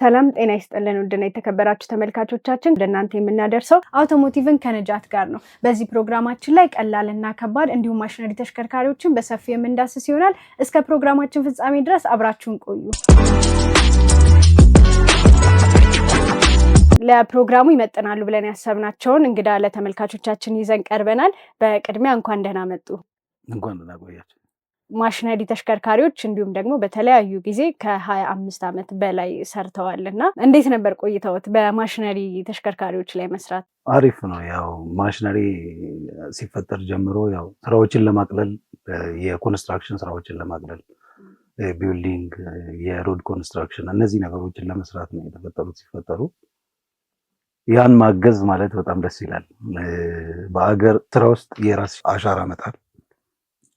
ሰላም ጤና ይስጥልን። ውድና የተከበራችሁ ተመልካቾቻችን፣ ወደ እናንተ የምናደርሰው Automotive ን ከነጃት ጋር ነው። በዚህ ፕሮግራማችን ላይ ቀላልና ከባድ እንዲሁም ማሽነሪ ተሽከርካሪዎችን በሰፊው የምንዳስስ ይሆናል። እስከ ፕሮግራማችን ፍጻሜ ድረስ አብራችሁን ቆዩ። ለፕሮግራሙ ይመጥናሉ ብለን ያሰብናቸውን እንግዳ ለተመልካቾቻችን ይዘን ቀርበናል። በቅድሚያ እንኳን ደህና መጡ። እንኳን ደህና ቆያችሁ። ማሽነሪ ተሽከርካሪዎች እንዲሁም ደግሞ በተለያዩ ጊዜ ከ25 ዓመት በላይ ሰርተዋል እና እንዴት ነበር ቆይታዎት በማሽነሪ ተሽከርካሪዎች ላይ መስራት? አሪፍ ነው። ያው ማሽነሪ ሲፈጠር ጀምሮ ያው ስራዎችን ለማቅለል፣ የ construction ስራዎችን ለማቅለል፣ building፣ የ road construction እነዚህ ነገሮችን ለመስራት ነው የተፈጠሩት። ሲፈጠሩ ያን ማገዝ ማለት በጣም ደስ ይላል። በአገር ስራ ውስጥ የራስ አሻራ መጣል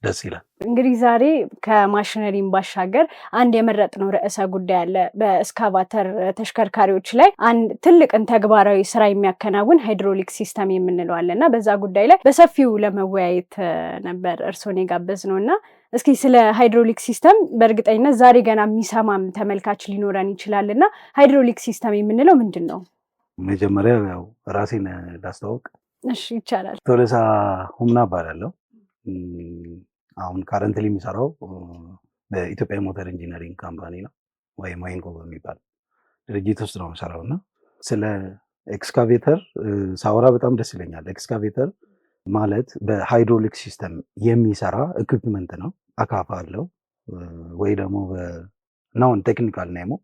ደስ ይላል። እንግዲህ ዛሬ ከማሽነሪም ባሻገር አንድ የመረጥነው ርዕሰ ጉዳይ አለ። በእስካቫተር ተሽከርካሪዎች ላይ አንድ ትልቅን ተግባራዊ ስራ የሚያከናውን hydraulic system የምንለው አለ እና በዛ ጉዳይ ላይ በሰፊው ለመወያየት ነበር እርስዎን የጋበዝነው። እና እስኪ ስለ hydraulic system በእርግጠኝነት ዛሬ ገና የሚሰማም ተመልካች ሊኖረን ይችላል እና hydraulic system የምንለው ምንድን ነው? መጀመሪያ ያው ራሴን ላስተዋውቅ። እሺ፣ ይቻላል። ቶለሳ ሁምና እባላለሁ። አሁን currently የምሰራው በኢትዮጵያ Motor Engineering Company ነው ወይም ወይንኮ በሚባል ድርጅት ውስጥ ነው የምሰራው። እና ስለ ኤክስካቬተር ሳወራ በጣም ደስ ይለኛል። ኤክስካቬተር ማለት በ hydraulic system የሚሰራ equipment ነው። አካፋ አለው ወይ ደግሞ known technical name ኡ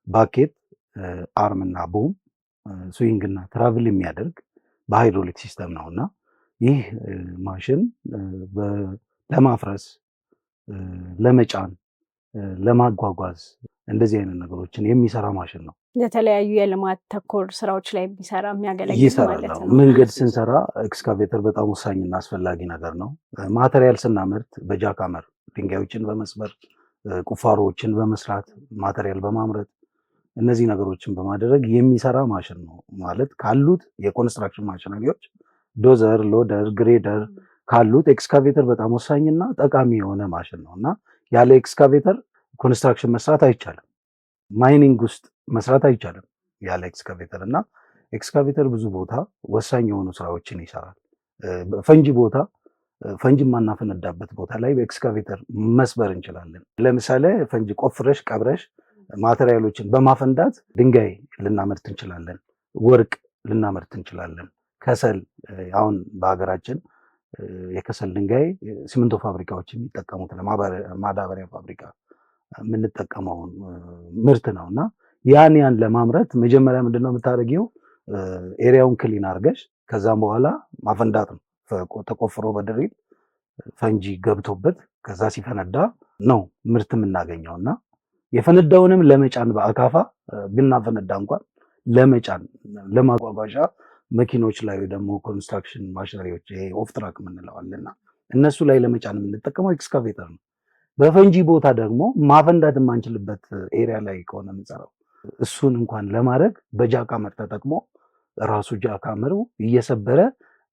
bucket፣ arm እና boom፣ swing እና travel የሚያደርግ በ hydraulic system ነው። እና ይህ ማሽን ለማፍረስ፣ ለመጫን፣ ለማጓጓዝ እንደዚህ አይነት ነገሮችን የሚሰራ ማሽን ነው። የተለያዩ የልማት ተኮር ስራዎች ላይ የሚሰራ፣ የሚያገለግል ይሰራል። ማለት ነው። መንገድ ስንሰራ ኤክስካቬተር በጣም ወሳኝና አስፈላጊ ነገር ነው። Material ስናመርት በ jackhammer ድንጋዮችን በመስበር፣ ቁፋሮዎችን በመስራት፣ material በማምረት፣ እነዚህ ነገሮችን በማድረግ የሚሰራ ማሽን ነው። ማለት ካሉት የ construction ማሽነሪዎች dozer፣ loader፣ grader ካሉት ኤክስካቬተር በጣም ወሳኝና ጠቃሚ የሆነ ማሽን ነው። እና ያለ excavator construction መስራት አይቻልም። Mining ውስጥ መስራት አይቻልም ያለ ኤክስካቬተር። እና ኤክስካቬተር ብዙ ቦታ ወሳኝ የሆኑ ስራዎችን ይሰራል። ፈንጂ ቦታ፣ ፈንጂ የማናፈነዳበት ቦታ ላይ በኤክስካቬተር መስበር እንችላለን። ለምሳሌ ፈንጂ ቆፍረሽ ቀብረሽ material ኦችን በማፈንዳት ድንጋይ ልናመርት እንችላለን። ወርቅ ልናመርት እንችላለን። ከሰል፣ አሁን በሀገራችን የከሰል ድንጋይ ሲሚንቶ ፋብሪካዎች የሚጠቀሙት፣ ለማዳበሪያ ፋብሪካ የምንጠቀመውን ምርት ነው። እና ያን ለማምረት መጀመሪያ ምንድነው የምታደርጊው? Area ውን clean አድርገሽ ከዛም በኋላ ማፈንዳት ነው። ተቆፍሮ በ drill ፈንጂ ገብቶበት ከዛ ሲፈነዳ ነው ምርት የምናገኘው። እና የፈነዳውንም ለመጫን በአካፋ ብናፈነዳ እንኳን ለመጫን ለማጓጓዣ መኪኖች ላይ ደግሞ construction ማሽነሪዎች ይሄ off truck የምንለው አለና እነሱ ላይ ለመጫን የምንጠቀመው ኤክስካቬተር ነው። በፈንጂ ቦታ ደግሞ ማፈንዳት የማንችልበት area ላይ ከሆነ የምንሰራው እሱን እንኳን ለማድረግ በ jackhammer ተጠቅሞ ራሱ jackhammer ኡ እየሰበረ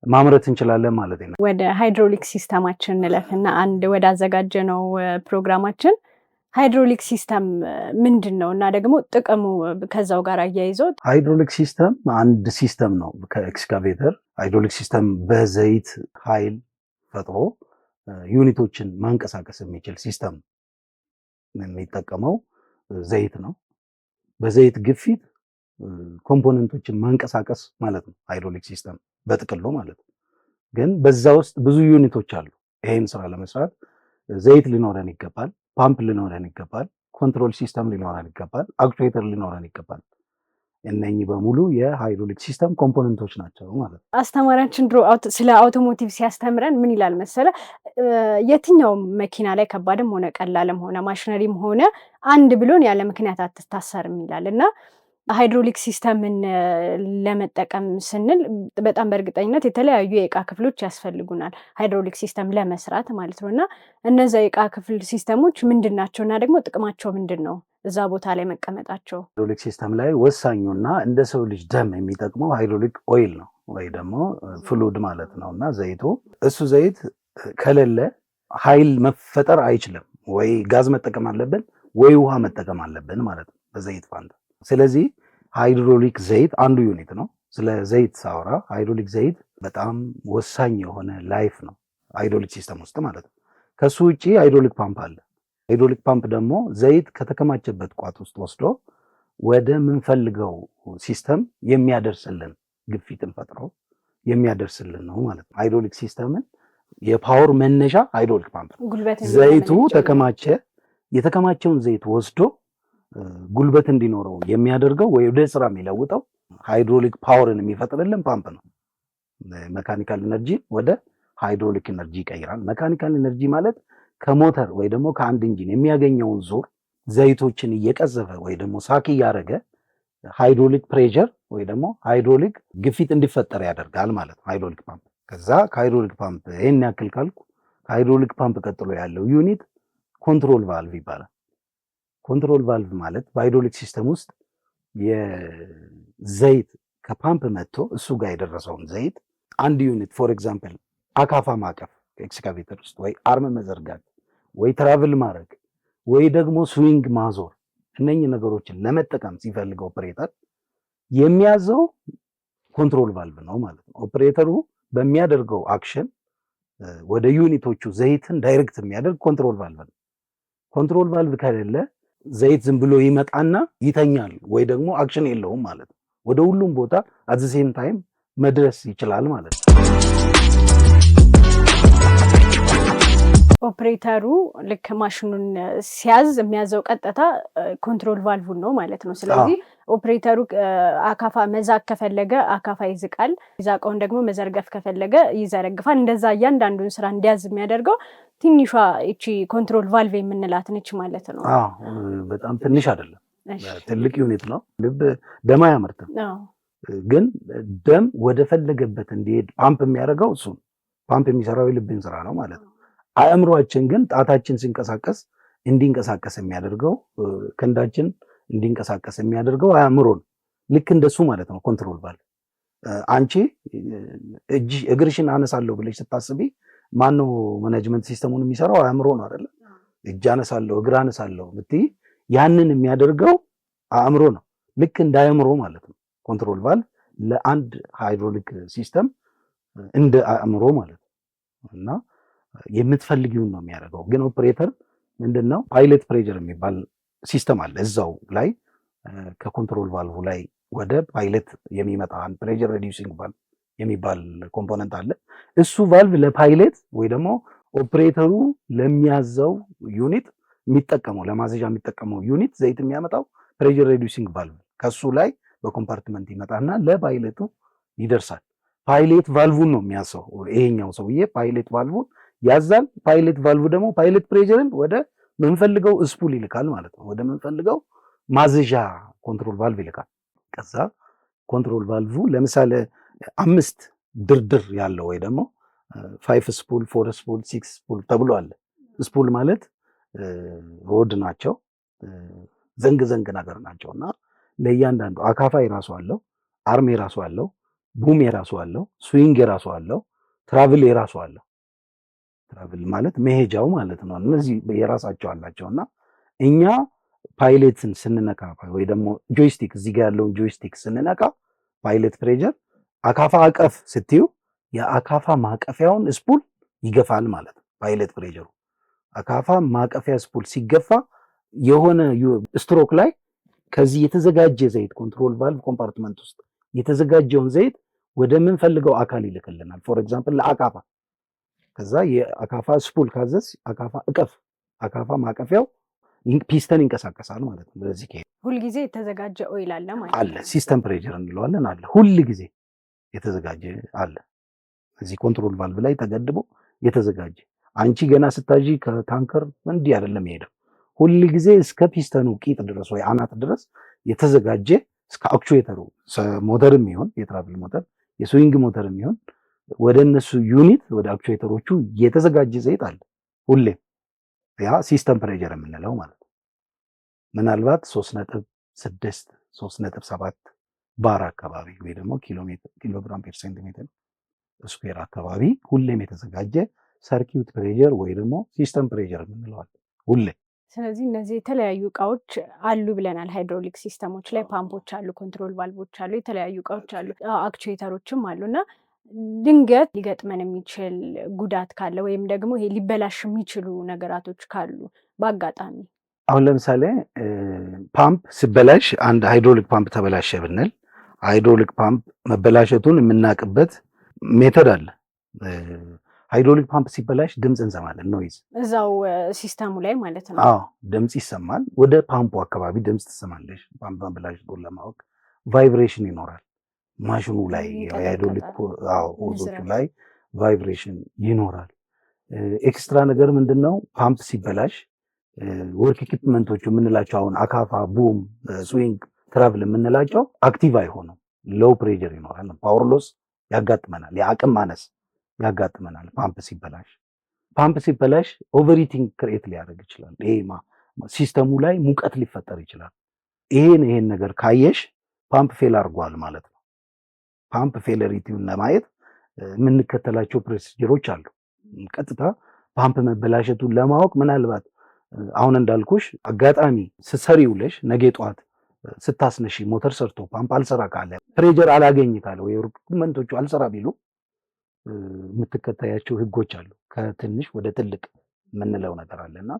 ማምረት እንችላለን ማለት ነው። ወደ hydraulic system ኣችን እንለፍና አንድ ወደ አዘጋጀነው ፕሮግራማችን hydraulic system ምንድን ነው እና ደግሞ ጥቅሙ ከዛው ጋር አያይዞ? Hydraulic system አንድ system ነው ከ excavator። Hydraulic system በዘይት ኃይል ፈጥሮ unit ኦችን ማንቀሳቀስ የሚችል system፣ የሚጠቀመው ዘይት ነው። በዘይት ግፊት component ኦችን ማንቀሳቀስ ማለት ነው hydraulic system በጥቅሉ ማለት ነው። ግን በዛ ውስጥ ብዙ unit ኦች አሉ። ይሄን ስራ ለመስራት ዘይት ሊኖረን ይገባል፣ ፓምፕ ሊኖረን ይገባል፣ control system ሊኖረን ይገባል፣ actuator ሊኖረን ይገባል። እነኚህ በሙሉ የ hydraulic system component ኦች ናቸው ማለት ነው። አስተማሪያችን ድሮ ስለ automotive ሲያስተምረን ምን ይላል መሰለ፣ የትኛውም መኪና ላይ ከባድም ሆነ ቀላልም ሆነ ማሽነሪም ሆነ አንድ ብሎን ያለ ምክንያት አትታሰርም ይላል። እና hydraulic system ን ለመጠቀም ስንል በጣም በእርግጠኝነት የተለያዩ የእቃ ክፍሎች ያስፈልጉናል፣ hydraulic system ለመስራት ማለት ነው። እና እነዛ የእቃ ክፍል system ኦች ምንድን ናቸው እና ደግሞ ጥቅማቸው ምንድን ነው እዛ ቦታ ላይ መቀመጣቸው? Hydraulic system ላይ ወሳኙና እንደ ሰው ልጅ ደም የሚጠቅመው hydraulic oil ነው ወይ ደግሞ fluid ማለት ነው። እና ዘይቱ፣ እሱ ዘይት ከሌለ ኃይል መፈጠር አይችልም። ወይ ጋዝ መጠቀም አለብን ወይ ውሃ መጠቀም አለብን ማለት ነው በዘይት ፋንታ። ስለዚህ ሃይድሮሊክ ዘይት አንዱ unit ነው። ስለ ዘይት ሳወራ ሃይድሮሊክ ዘይት በጣም ወሳኝ የሆነ life ነው hydraulic system ውስጥ ማለት ነው። ከሱ ውጪ hydraulic pump አለ። Hydraulic pump ደግሞ ዘይት ከተከማቸበት ቋት ውስጥ ወስዶ ወደ ምንፈልገው system የሚያደርስልን፣ ግፊትን ፈጥሮ የሚያደርስልን ነው ማለት ነው። Hydraulic system ን የ power መነሻ hydraulic pump ነው። ጉልበት ዘይቱ የሚያመነጨው። ተከማቸ። የተከማቸውን ዘይት ወስዶ ጉልበት እንዲኖረው የሚያደርገው ወይ ወደ ስራ የሚለውጠው hydraulic power ን የሚፈጥርልን ፓምፕ ነው። Mechanical energy ወደ hydraulic energy ይቀይራል። Mechanical energy ማለት ከሞተር ወይ ደግሞ ከአንድ engine የሚያገኘውን ዙር ዘይቶችን እየቀዘፈ ወይ ደግሞ suck እያደረገ hydraulic pressure ወይ ደግሞ ሃይድሮሊክ ግፊት እንዲፈጠር ያደርጋል ማለት ነው hydraulic pump። ከዛ ከ hydraulic pump ይሄን ያክል ካልኩ፣ ከ hydraulic pump ቀጥሎ ያለው unit control valve ይባላል። Control valve ማለት በ hydraulic system ውስጥ የዘይት ከፓምፕ መጥቶ እሱ ጋር የደረሰውን ዘይት አንድ unit፣ for example አካፋ ማቀፍ ኤክስካቬተር ውስጥ ወይ arm መዘርጋት ወይ travel ማድረግ ወይ ደግሞ swing ማዞር፣ እነኚህ ነገሮችን ለመጠቀም ሲፈልግ ኦፕሬተር የሚያዘው control valve ነው ማለት ነው። ኦፕሬተሩ በሚያደርገው action ወደ unit ኦቹ ዘይትን direct የሚያደርግ control valve ነው። Control valve ከሌለ ዘይት ዝም ብሎ ይመጣና ይተኛል ወይ ደግሞ action የለውም ማለት ነው። ወደ ሁሉም ቦታ at the same time መድረስ ይችላል ማለት ነው። ኦፕሬተሩ ልክ ማሽኑን ሲያዝ የሚያዘው ቀጥታ control valve ን ነው ማለት ነው። ስለዚህ ኦፕሬተሩ አካፋ መዛቅ ከፈለገ አካፋ ይዝቃል፣ የዛቀውን ደግሞ መዘርገፍ ከፈለገ ይዘረግፋል። እንደዛ እያንዳንዱን ስራ እንዲያዝ የሚያደርገው ትንሿ ይቺ control valve የምንላት ነች ማለት ነው። አዎ፣ በጣም ትንሽ አይደለም፣ ትልቅ unit ነው። ልብ ደም አያመርትም፣ ግን ደም ወደ ፈለገበት እንዲሄድ ፓምፕ የሚያደርገው እሱ ነው። ፓምፕ የሚሰራው የልብን ስራ ነው ማለት ነው። አእምሯችን ግን ጣታችን ሲንቀሳቀስ እንዲንቀሳቀስ የሚያደርገው፣ ክንዳችን እንዲንቀሳቀስ የሚያደርገው አእምሮ ነው። ልክ እንደሱ ማለት ነው። Control valve አንቺ እጅ እግርሽን አነሳለሁ ብለሽ ስታስቢ ማነው management system ኡን የሚሰራው? አእምሮ ነው አይደለ? እጅ አነሳለሁ፣ እግር አነሳለሁ ብትይ ያንን የሚያደርገው አእምሮ ነው። ልክ እንደ አእምሮ ማለት ነው። Control valve ለአንድ hydraulic system እንደ አእምሮ ማለት ነው እና የምትፈልጊውን ነው የሚያደርገው። ግን ኦፕሬተር ምንድነው፣ pilot pressure የሚባል system አለ እዛው ላይ፣ ከ control valve ላይ ወደ ፓይለት የሚመጣ pressure reducing valve የሚባል component አለ። እሱ valve ለ pilot ወይ ደግሞ ኦፕሬተሩ ለሚያዘው unit የሚጠቀመው፣ ለማዘዣ የሚጠቀመው unit ዘይት የሚያመጣው pressure reducing valve ከሱ ላይ በ compartment ይመጣና ለፓይለቱ ይደርሳል። Pilot valve ን ነው የሚያዘው። ይሄኛው ሰውዬ pilot valve ን ያዛል። Pilot valve ደግሞ pilot pressure ን ወደ ምንፈልገው spool ይልካል ማለት ነው። ወደ ምንፈልገው ማዘዣ control valve ይልካል። ከዛ control valve ለምሳሌ አምስት ድርድር ያለው ወይ ደግሞ five spool፣ four spool፣ six spool ተብሎ አለ። Spool ማለት rod ናቸው፣ ዘንግ ዘንግ ነገር ናቸው እና ለእያንዳንዱ አካፋ የራሱ አለው፣ arm የራሱ አለው፣ boom የራሱ አለው፣ swing የራሱ አለው፣ travel የራሱ አለው። Travel ማለት መሄጃው ማለት ነው። እነዚህ የራሳቸው አላቸው እና እኛ ፓይሌትን ስንነካ ወይ ደግሞ joystick፣ እዚህ ጋር ያለውን joystick ስንነካ pilot pressure አካፋ አቀፍ ስትዩ የአካፋ ማቀፊያውን spool ይገፋል ማለት ነው። Pilot pressure ኡ አካፋ ማቀፊያ spool ሲገፋ የሆነ ስትሮክ ላይ ከዚህ የተዘጋጀ ዘይት፣ control valve compartment ውስጥ የተዘጋጀውን ዘይት ወደምንፈልገው አካል ይልክልናል። For example ለአካፋ። ከዛ የአካፋ spool ካዘዝ አካፋ እቀፍ፣ አካፋ ማቀፊያው ፒስተን ይንቀሳቀሳል ማለት ነው። በዚህ ከሄደ ሁልጊዜ የተዘጋጀ oil አለ ማለት አለ። System pressure እንለዋለን፣ አለ። ሁል ጊዜ የተዘጋጀ አለ። እዚህ control valve ላይ ተገድቦ የተዘጋጀ፣ አንቺ ገና ስታዢ ከታንከር እንዲህ አይደለም የሄደው። ሁል ጊዜ እስከ ፒስተኑ ቂጥ ድረስ ወይ አናት ድረስ የተዘጋጀ፣ እስከ actuator ኡ ሞተርም ይሁን የ travel ሞተር፣ የ swing ሞተርም ይሁን ወደ እነሱ unit ወደ actuator ኦቹ የተዘጋጀ ዘይት አለ ሁሌም። ያ system pressure የምንለው ማለት ነው። ምናልባት 3.6፣ 3.7 ባር አካባቢ ወይ ደግሞ kilogram per centimeter square አካባቢ ሁሌም የተዘጋጀ circuit pressure ወይ ደግሞ system pressure የምንለው አለ ሁሌ። ስለዚህ እነዚህ የተለያዩ እቃዎች አሉ ብለናል። Hydraulic system ኦች ላይ ፓምፖች አሉ፣ control valve ኦች አሉ፣ የተለያዩ እቃዎች አሉ፣ actuator ኦችም አሉ። እና ድንገት ሊገጥመን የሚችል ጉዳት ካለ ወይም ደግሞ ይሄ ሊበላሽ የሚችሉ ነገራቶች ካሉ በአጋጣሚ? አሁን ለምሳሌ ፓምፕ ሲበላሽ፣ አንድ hydraulic pump ተበላሸ ብንል hydraulic pump መበላሸቱን የምናውቅበት method አለ። Hydraulic pump ሲበላሽ ድምፅ እንሰማለን፣ noise። እዛው system ኡ ላይ ማለት ነው። አዎ፣ ድምፅ ይሰማል። ወደ ፓምፑ አካባቢ ድምፅ ትሰማለሽ። ፓምፕ መበላሸቱን ለማወቅ vibration ይኖራል። ማሽኑ ላይ የሃይድሮሊክ hose ኦቹ ላይ vibration ይኖራል። Extra ነገር ምንድን ነው? ፓምፕ ሲበላሽ work equipment ኦቹ የምንላቸው አሁን አካፋ፣ boom፣ swing፣ travel የምንላቸው active አይሆኑም። Low pressure ይኖራል። Power loss ያጋጥመናል። የአቅም ማነስ ያጋጥመናል ፓምፕ ሲበላሽ። ፓምፕ ሲበላሽ overheating create ሊያደርግ ይችላል። ይሄ system ኡ ላይ ሙቀት ሊፈጠር ይችላል። ይሄን ነገር ካየሽ pump fail አድርጓል ማለት ነው። Pump failure ኡን ለማየት የምንከተላቸው procedure ኦች አሉ። ቀጥታ ፓምፕ መበላሸቱን ለማወቅ ምናልባት አሁን እንዳልኩሽ አጋጣሚ ስትሰሪ ውለሽ ነገ ጠዋት ስታስነሺ ሞተር ሰርቶ ፓምፕ አልሰራ ካለ፣ pressure አላገኝ ካለ ወይ equipment ኦቹ አልሰራ ቢሉ የምትከተያቸው ህጎች አሉ። ከትንሽ ወደ ትልቅ የምንለው ነገር አለ። እና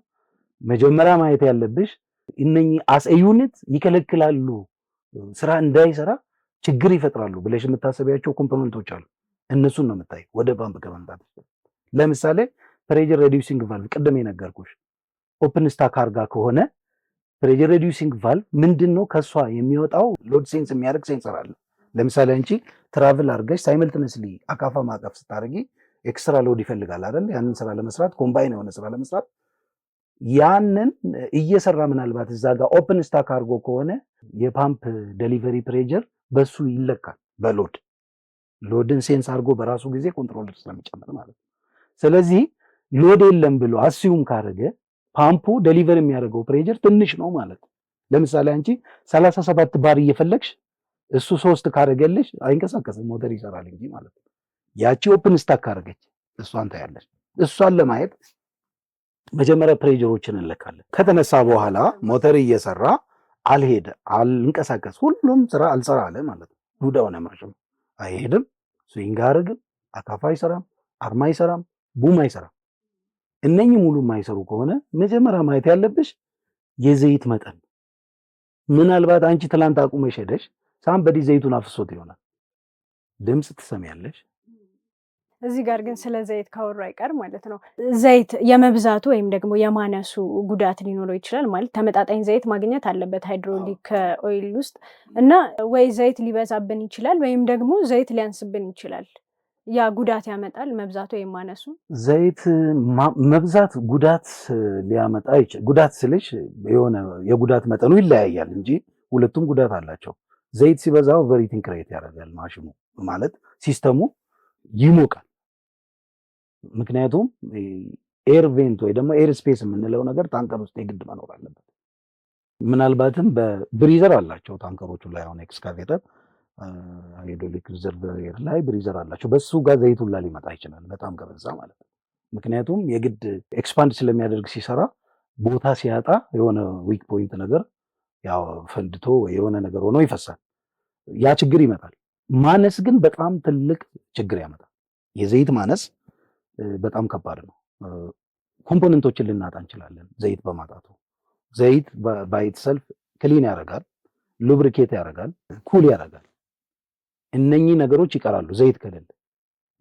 መጀመሪያ ማየት ያለብሽ እነኚህ as a unit ይከለክላሉ፣ ስራ እንዳይሰራ ችግር ይፈጥራሉ ብለሽ የምታሰቢያቸው component ኦች አሉ። እነሱን ነው የምታይ ወደ ፓምፕ ከመምጣት። ለምሳሌ pressure reducing valve፣ ቅድም የነገርኩሽ open stuck አርጋ ከሆነ pressure reducing valve ምንድን ነው? ከእሷ የሚወጣው load sense የሚያደርግ sensor አለ። ለምሳሌ አንቺ travel አድርገሽ simultaneously አካፋ ማቀፍ ስታደርጊ extra load ይፈልጋል አይደል? ያንን ስራ ለመስራት፣ combine የሆነ ስራ ለመስራት፣ ያንን እየሰራ ምናልባት እዛ ጋር open stuck አድርጎ ከሆነ የ pump delivery pressure በሱ ይለካል። በ load ን sense አድርጎ በራሱ ጊዜ controller ስለሚጨምር ማለት ነው። ስለዚህ load የለም ብሎ assume ካደረገ ፓምፑ deliver የሚያደርገው pressure ትንሽ ነው ማለት ነው። ለምሳሌ አንቺ 37 ባር እየፈለግሽ እሱ 3 ካደረገልሽ አይንቀሳቀስም፣ ሞተር ይሰራል እንጂ ማለት ነው። ያቺ open stuck ካደረገች እሷን ታያለሽ። እሷን ለማየት መጀመሪያ pressure ኦችን እንለካለን። ከተነሳ በኋላ ሞተር እየሰራ አልሄደ፣ አልንቀሳቀስ፣ ሁሉም ስራ አልሰራ አለ ማለት ነው። ዱዳ ሆነ ማሽኑ፣ አይሄድም፣ swing አያደርግም፣ አካፋ አይሰራም፣ አርማ አይሰራም፣ boom አይሰራም። እነኚህ ሙሉ የማይሰሩ ከሆነ መጀመሪያ ማየት ያለብሽ የዘይት መጠን። ምናልባት አንቺ ትላንት አቁመሽ ሄደሽ somebody ዘይቱን አፍሶት ይሆናል። ድምፅ ትሰሚያለሽ። እዚህ ጋር ግን ስለ ዘይት ካወሩ አይቀር ማለት ነው፣ ዘይት የመብዛቱ ወይም ደግሞ የማነሱ ጉዳት ሊኖረው ይችላል። ማለት ተመጣጣኝ ዘይት ማግኘት አለበት hydraulic oil ውስጥ። እና ወይ ዘይት ሊበዛብን ይችላል ወይም ደግሞ ዘይት ሊያንስብን ይችላል። ያ ጉዳት ያመጣል መብዛቱ ወይም ማነሱ? ዘይት መብዛት ጉዳት ሊያመጣ ይችላል። ጉዳት ስልሽ የሆነ የጉዳት መጠኑ ይለያያል እንጂ ሁለቱም ጉዳት አላቸው። ዘይት ሲበዛ overheating create ያደርጋል ማሽኑ፣ ማለት system ኡ ይሞቃል። ምክንያቱም air vent ወይ ደግሞ air space የምንለው ነገር tanker ውስጥ የግድ መኖር አለበት። ምናልባትም በ breather አላቸው tanker ኦቹ ላይ፣ አሁን excavator hydraulic reservoir ላይ breather አላቸው። በሱ ጋር ዘይት ሁላ ሊመጣ ይችላል በጣም ከበዛ ማለት ነው። ምክንያቱም የግድ expand ስለሚያደርግ ሲሰራ ቦታ ሲያጣ የሆነ weak point ነገር ያው ፈንድቶ የሆነ ነገር ሆኖ ይፈሳል። ያ ችግር ይመጣል። ማነስ ግን በጣም ትልቅ ችግር ያመጣል። የዘይት ማነስ በጣም ከባድ ነው። Component ኦችን ልናጣ እንችላለን ዘይት በማጣቱ። ዘይት by itself clean ያደርጋል፣ lubricate ያደርጋል፣ cool ያደርጋል። እነኚህ ነገሮች ይቀራሉ ዘይት ከሌለ።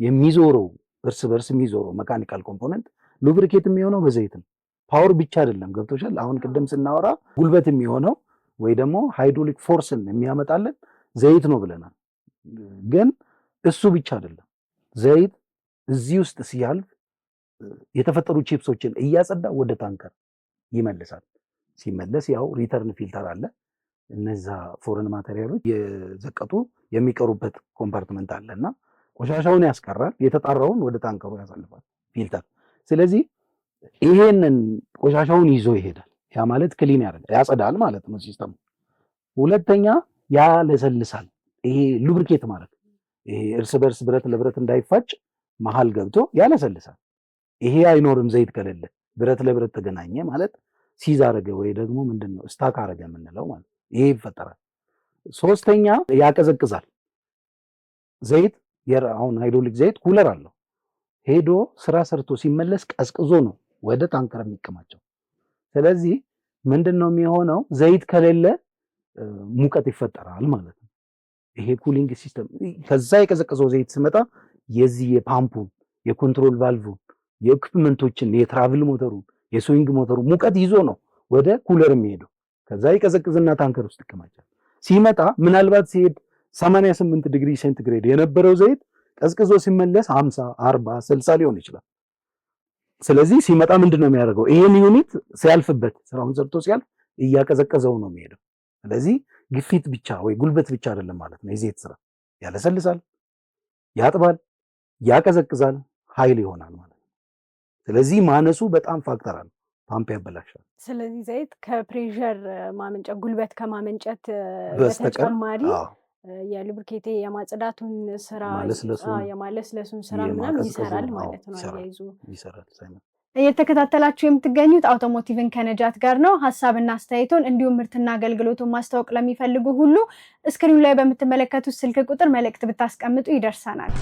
የሚዞረው እርስ በርስ የሚዞረው mechanical component lubricate የሚሆነው በዘይት ነው። Power ብቻ አይደለም። ገብቶሻል? አሁን ቅድም ስናወራ ጉልበት የሚሆነው ወይ ደግሞ hydraulic force ን የሚያመጣልን ዘይት ነው ብለናል። ግን እሱ ብቻ አይደለም። ዘይት እዚህ ውስጥ ሲያልፍ የተፈጠሩ ቺፕሶችን እያጸዳ ወደ tanker ይመልሳል። ሲመለስ ያው return filter አለ። እነዛ foreign material ኦች የዘቀጡ የሚቀሩበት compartment አለ እና ቆሻሻውን ያስቀራል፣ የተጣራውን ወደ tanker ኡ ያሳልፋል filter። ስለዚህ ይሄንን ቆሻሻውን ይዞ ይሄዳል። ያ ማለት clean ያደርጋል፣ ያጸዳል ማለት ነው system ኡ። ሁለተኛ ያለሰልሳል። ይሄ lubricate ማለት ይሄ እርስ በርስ ብረት ለብረት እንዳይፋጭ መሀል ገብቶ ያለሰልሳል። ይሄ አይኖርም ዘይት ከሌለ። ብረት ለብረት ተገናኘ ማለት Seize አረገ ወይ ደግሞ ምንድን ነው stuck አረገ የምንለው ማለት ይሄ ይፈጠራል። ሶስተኛ ያቀዘቅዛል። ዘይት አሁን ሃይድሮሊክ ዘይት cooler አለው። ሄዶ ስራ ሰርቶ ሲመለስ ቀዝቅዞ ነው ወደ ታንከር የሚከማቸው። ስለዚህ ምንድን ነው የሚሆነው? ዘይት ከሌለ ሙቀት ይፈጠራል ማለት ነው። ይሄ cooling system ከዛ የቀዘቀዘው ዘይት ሲመጣ የዚህ የፓምፑን፣ የኮንትሮል ቫልቭን፣ የኢኩፕመንቶችን፣ የትራቭል ሞተሩን፣ የስዊንግ ሞተሩ ሙቀት ይዞ ነው ወደ cooler የሚሄደው። ከዛ ይቀዘቅዝና ታንከር ውስጥ ይከማቻል። ሲመጣ ምናልባት ሲሄድ 88 ዲግሪ ሴንቲግሬድ የነበረው ዘይት ቀዝቅዞ ሲመለስ 50፣ 40፣ 60 ሊሆን ይችላል። ስለዚህ ሲመጣ ምንድን ነው የሚያደርገው? ይሄን unit ሲያልፍበት፣ ስራውን ሰርቶ ሲያልፍ እያቀዘቀዘው ነው የሚሄደው። ስለዚህ ግፊት ብቻ ወይ ጉልበት ብቻ አይደለም ማለት ነው። የዘይት ስራ ያለሰልሳል፣ ያጥባል፣ ያቀዘቅዛል፣ ኃይል ይሆናል ማለት ነው። ስለዚህ ማነሱ በጣም factor አለው። ፓምፕ ያበላሻል። ስለዚህ ዘይት ከ pressure ማመንጨት፣ ጉልበት ከማመንጨት በስተቀር በተጨማሪ የ lubricate የማጽዳቱን ስራ፣ የማለስለሱን ስራ ምናምን ይሰራል ማለት ነው። አያይዞ ይሰራል። እየተከታተላችሁ የምትገኙት አውቶሞቲቭን ከነጃት ጋር ነው። ሀሳብና አስተያየቶን እንዲሁም ምርትና አገልግሎቱን ማስታወቅ ለሚፈልጉ ሁሉ screen ኑ ላይ በምትመለከቱት ስልክ ቁጥር መልእክት ብታስቀምጡ ይደርሰናል።